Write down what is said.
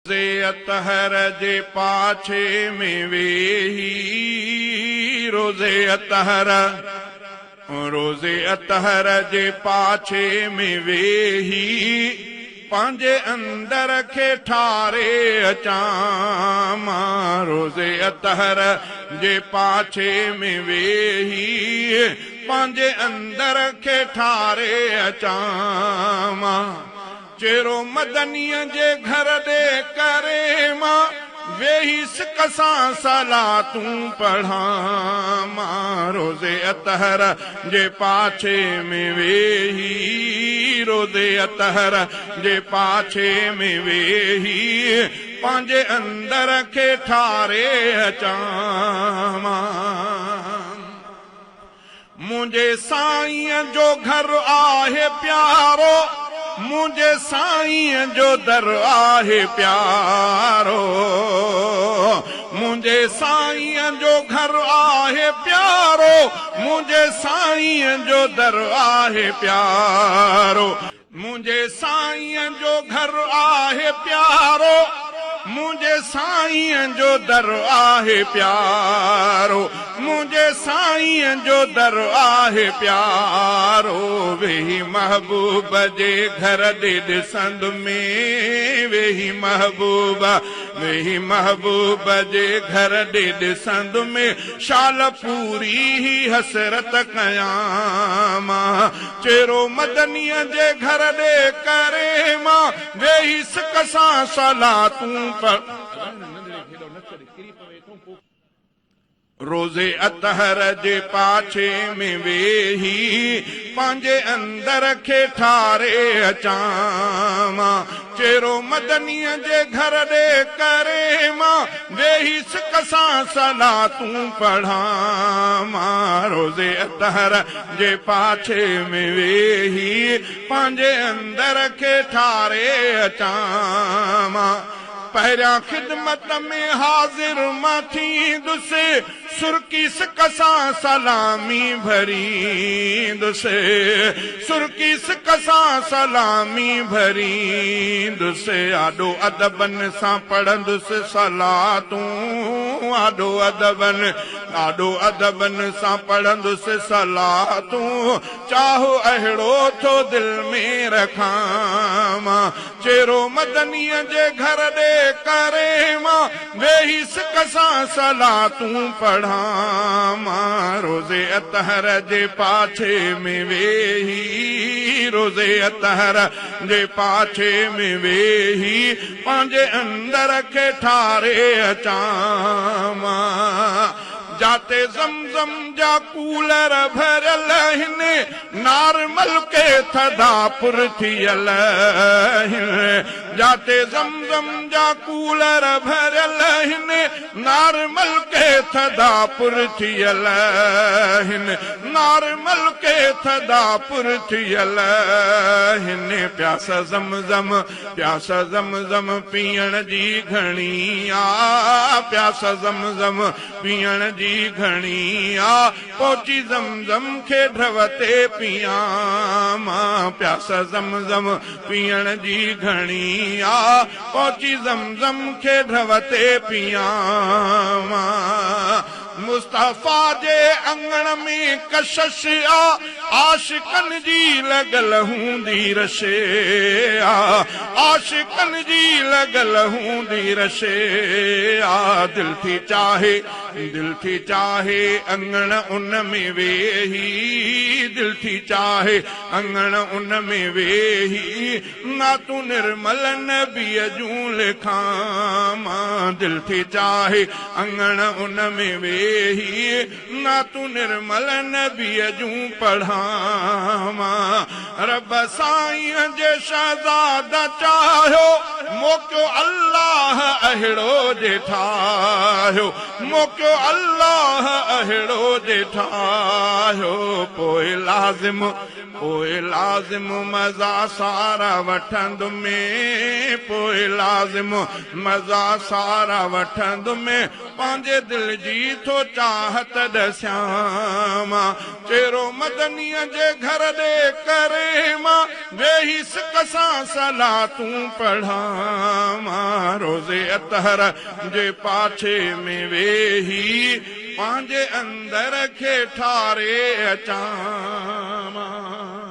روزي اطهر جي پاڇي ۾ ويهي روزي اطهر روزي اطهر جي پاڇي ۾ ويهي پنهنجي اندر کي ٺاري اچان مان روزي اطهر جي پاڇي ۾ ويهي پنهنجي اندر کي ٺاري اچان مان چهرو مدنيء جي گهر ڏي ڪري مان ويهي سڪ سان صلاتون پڙهان مان روضي اطهر جي پاڇي ۾ ويهي روضي اطهر جي پاڇي ۾ ويهي پنهنجي اندر کي ٺاري اچان مان. منهنجي سائينء جو گهر آهي پيارو، منهنجي سائينء جو در آهي پيارو، منهنجي سائينء جو گهر آهي پيارو، منهنجي سائينء جو در آهي پيارو. منهنجي سائينء جو گهر آهي پيارو، منهنجي سائينء جو در آهي پيارو، منهنجي سائينء جو در آهي پيارو، ويهي محبوب جي گهر ڏي ڏسند ۾، ويهي محبوب، ويهي محبوب جي گهر ڏي ڏسند ۾، شال پوري هي حسرت ڪيان مان. چهرو مدنيء جي گهر ڏي ڪري مان ويهي سڪ سان صلاتون پڙ. روضي اطهر جي پاڇي ۾ ويهي پنهنجي اندر کي ٺاري اچان مان. چهرو مدنيء جي گهر ڏي ڪري مان ويهي سڪ سان صلاتون پڙهان مان. روضي اطهر جي پاڇي ۾ ويهي پنهنجي اندر کي ٺاري اچان مان. پهريان خدمت ۾ حاضر مان ٿيندس، سرڪي سڪ سان سلامي ڀريندس، سرڪي سڪ سان سلامي ڀريندس، آڏو ادبن سان پڙهندس صلاتون، آڏو ادبن. ڏاڍو ادبن سان پڙهندس صلاتون، چاهه اهڙو ٿو دل ۾ رکان مان، چهرو مدنيء جي گهر ڏي ڪري مان، ويهي سڪ سان صلاتون پڙهان مان، روضي اطهر جي پاڇي ۾ ويهي، روضي اطهر جي پاڇي ۾ ويهي. پنهنجي اندر کي ٺاري اچان مان، جاتي زمزم جا ڪولر ڀريل هن، نارمل ڪي ٿڌا پر ٿيل هن، جاتي زمزم جا ڪولر ڀريل هن، نارمل ڪي ٿڌا پر ٿيل هن، نارمل ڪي ٿڌا پر ٿيل هن، پياس زمزم پياس زمزم پيئڻ جي گهڻي آ، پياس زمزم پيئڻ جي گهڻي آ، پهچي زمزم کي ڍؤ تي پيئان مان، پياس زمزم پيئڻ جي گهڻي آ، پهچي زمزم کي ڍؤ تي پيئان مان. مصطفيٰ جي اڱڻ ۾ ڪشش آ، عاشقن جي لڳل هوندي رش آ، عاشقن جي لڳل هوندي رش آ، دل ٿي چاهي، دل ٿي چاهي اڱڻ ان ۾ ويهي، دل ٿي چاهي اڱڻ ان ۾ ويهي. نعتون نرمل نبيء جون لکان مان، دل ٿي چاهي اڱڻ ان ۾ ويهي، نعتون نرمل نبيء جون پڙهان مان. رب سائينء جي شهزاده چاهيو، موڪيو الله. اهڙو جي ٺاهيو، موقعو الله اهڙو جي ٺاهيو، پوء لازم پوء لازم مزا سارا وٺندم، پوء لازم مزا سارا وٺندم، پنهنجي دل جي ٿو چاهت ڏسيان مان، چهرو مدنيء جي گهر ڏي ڪري مان، ويهي سڪ سان صلاتون پڙهان مان، روضي اطهر جي پاڇي ۾ ويهي پنهنجي اندر کي ٺاري اچان مان.